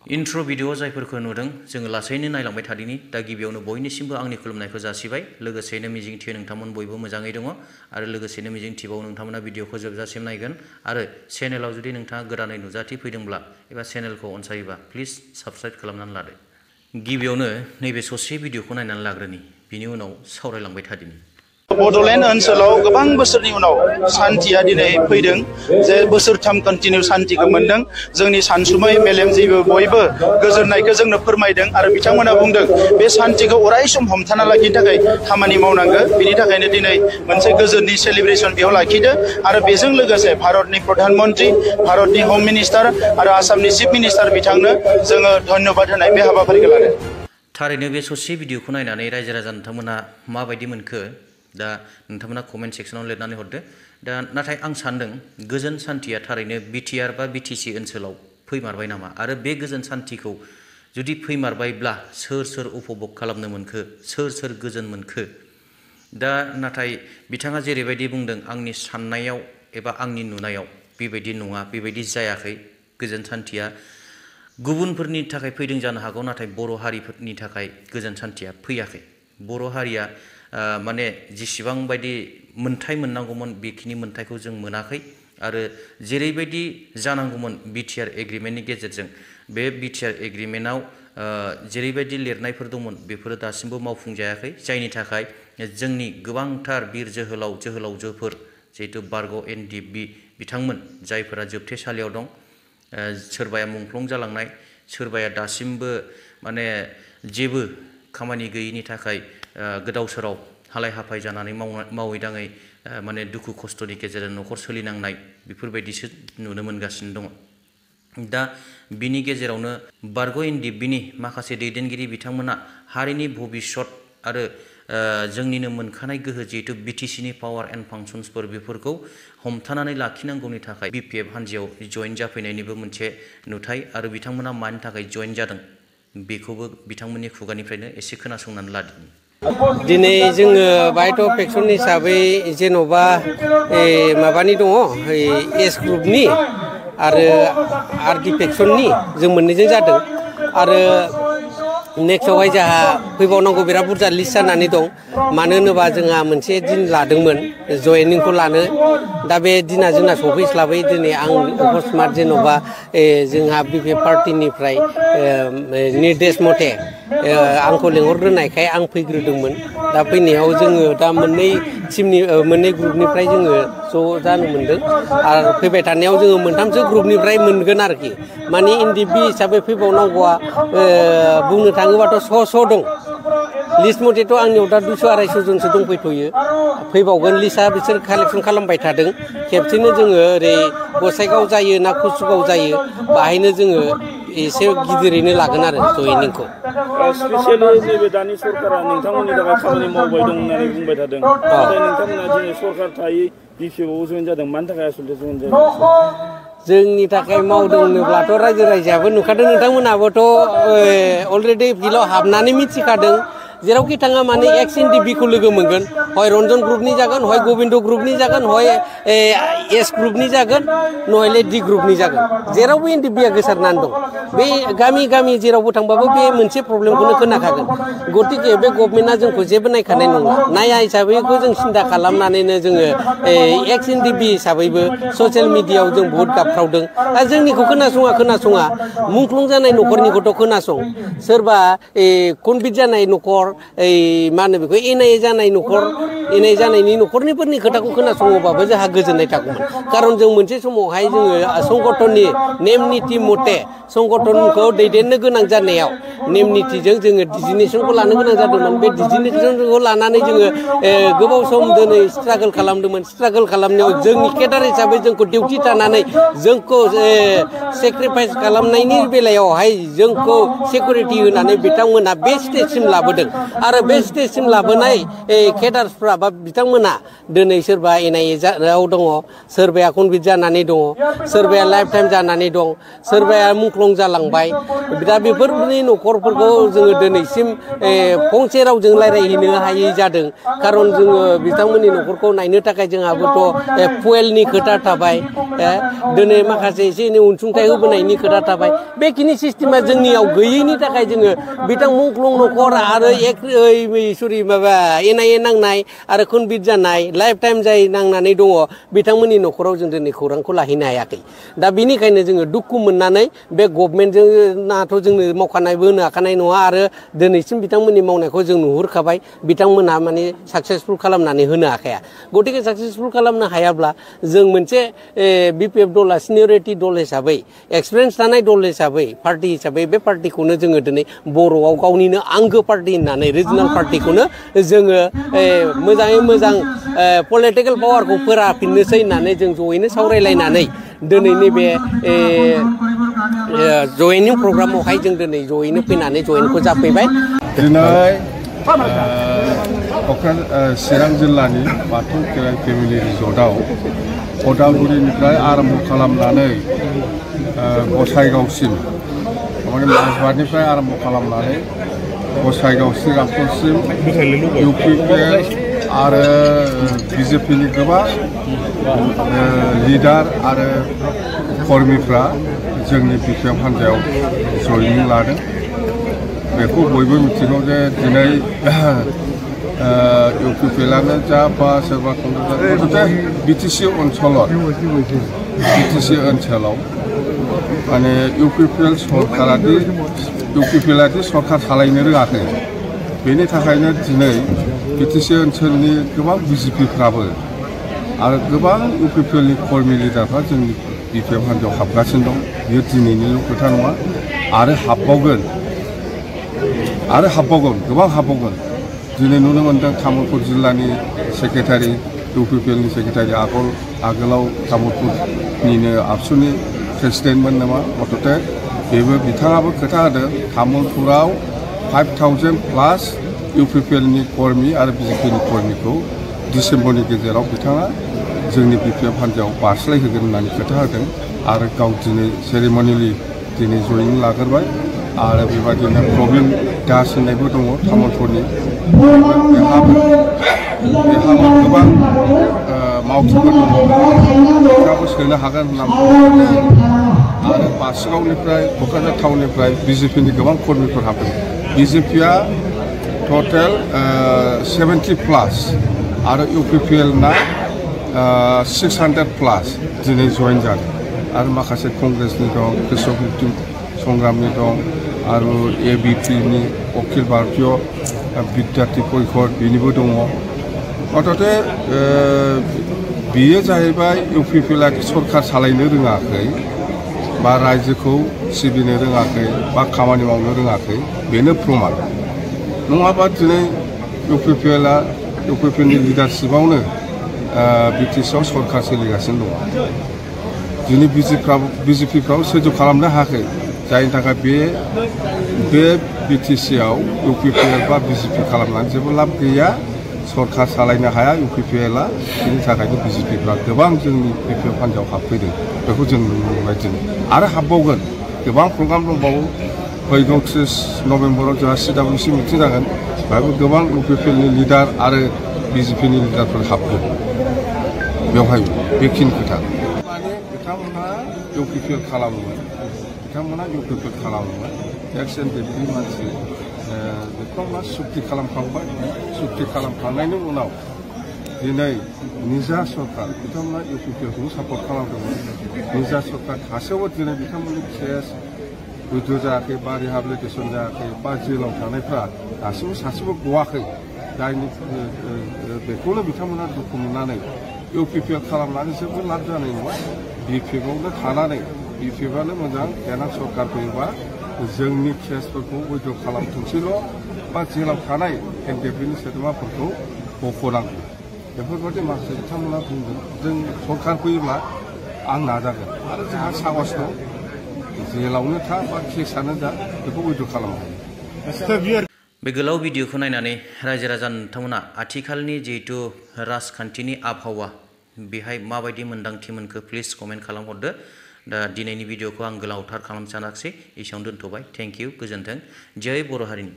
इन्ट्र' video जायफोरखौ नुदों जोङो लासैनो नायलांबाय थादिनि दा गिबियावनो बयनिसिमबो आंनि खुलुमनायखौ जासिबाय लोगोसेनो मिजिंथियो नोंथांमोन बयबो मोजाङै दङ आरो लोगोसेनो मिजिंथिबाव नोंथांमोना भिडिअखौ जोबजासिम नायगोन आरो चेनेलाव जुदि नोंथाङा गोदानै नुजाथि फैदोंब्ला एबा चेनेलखौ अनसायोबा प्लिज साबस्क्राइब खालामनानै लादो। गिबियावनो नैबे ससे भिडिअखौ नायनानै लाग्रोनि बिनि उनाव सावरायलांबाय थादिनि। बड'लेण्ड ओनसोलाव गोबां बोसोरनि उनाव सान्थिया दिनै फैदों जे बोसोरथाम कन्टिनिउ सान्थिखौ मोनदों जोंनि सानसुमै मेलेमजिबि बयबो गोजोननायखौ जोंनो फोरमायदों आरो बिथांमोना बुंदों बे सान्थिखौ अराय सम हमथाना लाखिनो थाखाय खामानि मावनांगौ बिनि थाखायनो दिनै मोनसे गोजोननि सेलिब्रेसन बेयाव लाखिदो आरो बेजों लोगोसे भारतनि प्रधान मन्त्रि भारतनि हम मिनिस्टार आरो आसामनि चिफ मिनिस्टार बिथांनो जोङो धन्यबाद होनाय बे हाबाफारिखौ लादों। थारैनो बे ससे भिडिअखौ नायनानै रायजो राजा नोंथांमोना माबायदि मोनखो दा नोंथांमोना कमेन्ट सेक्सनाव लिरनानै हरदो। दा नाथाय आं सान्दों गोजोन सान्थिया थारैनो बिटिआर बा बिटिसि ओनसोलाव फैमारबाय नामा आरो बे गोजोन सान्थिखौ जुदि फैमारबायब्ला सोर सोर उपभग खालामनो मोनखो सोर सोर गोजोन मोनखो दा नाथाय बिथाङा जेरैबायदि बुंदों आंनि साननायाव एबा आंनि नुनायाव बेबायदि नङा बेबायदि जायाखै गोजोन सान्थिया गुबुनफोरनि थाखाय फैदों जानो हागौ नाथाय बर' हारिफोरनि थाखाय गोजोन सान्थिया फैयाखै। बर' हारिया माने जेसेबां बायदि मोन्थाय मोननांगौमोन बेखिनि मोन्थायखौ जों मोनाखै आरो जेरैबायदि जानांगौमोन बिटिआर एग्रिमेन्टनि गेजेरजों बे बिटिआर एग्रिमेन्टआव जेरैबायदि लिरनायफोर दंमोन बेफोरो दासिमबो मावफुंजायाखै जायनि थाखाय जोंनि गोबांथार बिर जोहोलाव जोहोलावजोफोर जिहेतु बारग' एनडिएफबि बिथांमोन जायफोरा जोबथेसालियाव दं सोरबाया मुंख्लं जालांनाय सोरबाया दासिमबो माने जेबो खामानि गैयैनि थाखाय गोदाव सोराव हालाय हाफाय जानानै मावै दाङै माने दुखु खस्थ'नि गेजेरजों न'खर सोलिनांनाय बेफोरबायदिसो नुनो मोनगासिनो दङ। दा बिनि गेजेरावनो बारग' एनडिएफबिनि माखासे दैदेनगिरि बिथांमोना हारिनि भबिष्यत आरो जोंनिनो मोनखानाय गोहो जिहेतु बिटिसिनि पावार एन्ड फांसन्सफोर बेफोरखौ हमथानानै लाखिनांगौनि थाखाय बिपिएफ हान्जायाव जयेन जाफैनायनिबो मोनसे नुथाय आरो बिथांमोना मानि थाखाय जयेन जादों बेखौबो बिथांमोननि खुगानिफ्रायनो एसे खोनासंनानै लादिनि। दिनै जोङो बायथ' फेक्सन हिसाबै जेन'बा माबानि दङ एस ग्रुपनि आरो आरडि फेक्सननि जों मोननैजों जादों आरो नेक्स्टआवहाय जोंहा फैबावनांगौ बिराद बुरजा लिस्ट जानानै दं मानो होनोबा जोंहा मोनसे दिन लादोंमोन जयेनिंखौ लानो दा बे दिना जोंना सफैस्लाबै दिनै आं अकस्मात जेन'बा जोंहा बिपिएफ पार्टिनिफ्राय निर्देश मथे आंखौ लेंहरग्रोनायखाय आं फैग्रोदोंमोन दा फैनायाव जोङो दा मोननै ग्रुपनिफ्राय जोङो ज' जानो मोनदों आरो फैबाय थानायाव जोङो मोनथामसो ग्रुपनिफ्राय मोनगोन आरोखि माने एनडिएफबि हिसाबै फैबावनांगौआ बुंनो थाङोबाथ' स' दं लिस्ट मथेथ' आंनियाव दा 200-250 जनसो दंफैथ'यो फैबावगोन लिस्टआ बिसोर कालेक्सन खालामबाय थादों खेबसेनो जोङो ओरै गसाइगाव जायो ना कुसुगाव जायो बाहायनो जोङो एसे गिदिरैनो लागोन आरो जयेनिंखौ। स्पेसियेलि नैबे दानि सरकारा नोंथांमोननि थाखाय खामानि मावबाय दं होननानै बुंबाय थादों नाथाय नोंथांमोना दिनै सरकार थायै बिपिएफआव जयेन जादों मानि थाखाय आसलथे जयेन जादों? जोंनि थाखाय मावदों होनोब्लाथ' रायजो राजायाबो नुखादों नोंथांमोनाबोथ' अलरेडि फिल्डआव हाबनानै मिथिखादों जेरावखि थाङा माने एक्स एनडिएफबिखौ लोगो मोनगोन हय रन्जन ग्रुपनि जागोन हय गबिन्द ग्रुपनि जागोन हय एस ग्रुपनि जागोन नहले डि ग्रुपनि जागोन जेरावबो एनडिएफबिया गोसारनानै दं बे गामि गामि जेरावबो थांबाबो बे मोनसे प्रब्लेमखौनो खोनाखागोन गतिके बे गभर्नमेन्टआ जोंखौ जेबो नायखानाय नङा नाया हिसाबैखौ जों सिन्था खालामनानैनो जोङो एक्स एनडिएफबि हिसाबैबो ससियेल मिडियायाव जों बहुद गाबफ्रावदों दा जोंनिखौ खोनासङा मुंख्लं जानाय न'खरनिखौथ' खोनासं सोरबा कनभिट जानाय न'खर मा होनो बेखौ एनआइए जानाय न'खर एनआइए जानायनि न'खरनिफोरनि खोथाखौ खोनासङोबाबो जोंहा गोजोननाय थागौमोन खारन जों मोनसे समावहाय जोङो संगठननि नेम निथि मथे संगठनखौ दैदेननो गोनां जानायाव नेम निथिजों जोङो डिजिगनेसनखौ लानो गोनां जादोंमोन बे डिजिगनेसनखौ लानानै जोङो गोबाव सम दिनै स्ट्रागोल खालामदोंमोन स्ट्रागोल खालामनायाव जोंनि केडार हिसाबै जोंखौ डिउटि थानानै जोंखौ सेक्रिफाइस खालामनायनि बेलायावहाय जोंखौ सिकिउरिटि होनानै बिथांमोनहा बे स्टेजसिम लाबोदों आरो बे स्टेजसिम लाबोनाय केडार्सफ्रा बा बिथांमोना दिनै सोरबा एनआइएआव दङ, सोरबाया कनभिक्ट जानानै दङ, सोरबाया लाइफ टाइम जानानै दं, सोरबाया मुंख्लं जालांबाय। दा बेफोरनि न'खरफोरखौ जोङो दिनैसिम फंसे रावजों रायज्लायहैनो हायै जादों। खारन जोङो बिथांमोननि न'खरखौ नायनो थाखाय जोंहाबोथ' फुवेलनि खोथा थाबाय, दिनै माखासे एसे एनै अनसुंथाइ होबोनायनि खोथा थाबाय। बेखिनि सिस्टेमा जोंनियाव गैयैनि थाखाय जोङो बिथां मुंख्लं न'खर आरो माबा एनआइए नांनाय आरो कनभिक्ट जानाय लाइफ टाइम जाय नांनानै दङ बिथांमोननि न'खराव जों दिनै खौरांखौ लाहैनो हायाखै। दा बेनिखायनो जोङो दुखु मोननानै बे गभर्नमेन्टजोंनाथ' जोंनो मावखानायबो होनो हाखानाय नङा आरो दिनैसिम बिथांमोननि मावनायखौ जों नुहुरखाबाय, बिथांमोनहा माने साक्सेसफुल खालामनानै होनो हाखाया। गतिके साक्सेसफुल खालामनो हायाब्ला जों मोनसे बिपिएफ दला सिनियरिटि दल हिसाबै, एक्सपिरियेन्स थानाय दल हिसाबै, पार्टि हिसाबै बे पार्टिखौनो जोङो दिनै बर'आव गावनिनो आंगो पार्टि होननानै रिजनाल पार्टिखौनो जोङो मोजाङै मोजां पलिटिकेल पावारखौ फोराफिननोसै होननानै जों जयैनो सावरायलायनानै दिनैनि बे जयेनिं प्रग्रामावहाय जों दिनै जयैनो फैनानै जयेनखौ जाफैबाय। दिनै चिरां जिल्लानि बाथौ खेराइ फेमिलि रिजर्टआव उदालगुरिनिफ्राय आरम्भ खालामनानै गसाइगावसिम, माने माजबाटनिफ्राय आरम्भ खालामनानै गसाइगाव श्रीरामपुरसिम इउपिपिएल आरो बिजेपिनि गोबां लिडार आरो कर्मिफ्रा जोंनि बिपिएफ हान्जायाव जयनिं लादों। बेखौ बयबो मिथिगौ जे दिनै इउपिपिएलानो जा बा सोरबा बिटिसि ओनसोलाव माने इउपिपिएलादि सरकार सालायनो रोङाखै। बेनि थाखायनो दिनै बिटिसि ओनसोलनि गोबां बिजेपिफ्राबो आरो गोबां इउपिपिएलनि कर्मि लिडारफ्रा जोंनि बिपिएफ हान्जायाव हाबगासिनो दं। बेयो दिनैनिल' खोथा नङा, आरो हाबबावगोन गोबां हाबबावगोन। दिनै नुनो मोन्दों तामुलपुर जिल्लानि सेक्रेटारि, इउपिपिएलनि सेक्रेटारि आगोलाव तामुलपुरनिनो आबसुनि प्रेसिडेन्टमोन नामा, मथथे बेबो बिथाङाबो खोथा होदों तामुलपुराव 5000+ इउपिपिएलनि कर्मि आरो बिजेपिनि कर्मिखौ डिसेम्बरनि गेजेराव बिथाङा जोंनि बिपिएफ हान्जायाव बारस्लायहोगोन होननानै खोथा होदों। आरो गाव दिनै सेरेमनियेलि दिनै जयनिं लाग्रोबाय। आरो बेबायदिनो प्रबिन दास होननायबो दङ तामुलपुरनि, बेहाबो गोबां मावथिफोर दङ, बिथाङाबो सोनो हागोन होनना बुङो। आरो बासुगावनिफ्राय क'क्राझार टाउननिफ्राय बिजेपिनि गोबां कर्मिफोर हाबदों। बिजेपिया टटेल 70+ आरो इउपिपिएलना 600+ दिनै जयेन जादों। आरो माखासे कंग्रेसनि दं, कृषक मुक्ति संग्रामनि दं, आरो एबिपिनि अखिल भारतीय बिद्यार्थी परिषद बेनिबो दङ। मथथे बेयो जाहैबाय इउपिपिएला सरकार सालायनो रोङाखै बा रायजोखौ सिबिनो रोङाखै बा खामानि मावनो रोङाखै, बेनो प्रमान। नङाबा दिनै इउपिपिएलनि लिडारशिपआवनो बिटिसिआव सरकार सोलिगासिनो दङ। दिनै बिजेपिफ्राबो सैज' खालामनो हायाखै, जायनि थाखाय बे बिटिसिआव इउपिपिएल बा बिजेपि खालामनानै जेबो लाब गैया, सरकार सालायनो हाया इउपिपिएला। बेनि थाखायनो बिजेपिफ्रा गोबां जोंनि बिपिएफ हान्जायाव हाबफैदों, बेखौ जों नुनो मोनबाय दिनै। आरो हाबबावगोन, गोबां प्रग्राम दंबावो। फैगौ 30 नभेम्बराव जोंहा CWC मिटिं जागोन, बेहायबो गोबां इउपिपिएलनि लिडार आरो बिजेपिनि लिडारफोर हाबगोन। बेवहायबो बेखिनि खोथा माने बिथांमोनहा इउपिपिएल खालामोमोन, एक्सन डेटनि मानसि बिथांमोना सुक्ति खालामखांबाय। सुक्ति खालामखांनायनि उनाव दिनै निजा सरकार, बिथांमोना इउपिपिएलखौबो सापर्ट खालामदोंमोन। निजा सरकार थासेयावबो दिनै बिथांमोननि केस उइद्र जायाखै बा रिहाबिलिटेसन जायाखै बा जेलाव थानायफ्रा दासिमबो सासेबो गवाखै। जायनि बेखौनो बिथांमोना दुखु मोननानै इउपिपिएल खालामनानै जेबो लाब जानाय नङा, बिपिएफआवनो थानानै बिपिएफआनो मोजां, देनां सरकार फैयोबा जोंनि केसफोरखौ उइद्र खालामथोंसैल' बा जेलाव थानाय एनडिएफबिनि सोद्रोमाफोरखौ बख'नांगौ, बेफोरबायदि माखासे बिथांमोना बुंदों। जों सरकार फैयोब्ला आं नाजागोन, आरो जोंहा साहस दं, जेलावनो था बा केसानो जा बेखौ उइद्र खालामनो हायो। बे गोलाव भिडिअखौ नायनानै रायजो राजा नोंथांमोना आथिखालनि जिहेतु राजखान्थिनि आबहावा बेहाय माबायदि मोन्दांथि मोनखो प्लिज कमेन्ट खालामहरदो। दा दिनैनि भिडिअखौ आं गोलावथार खालामनो सानाखिसै, एसेयावनो दोनथ'बाय। थेंक इउ, गोजोन्थों। जय बर' हारिनि।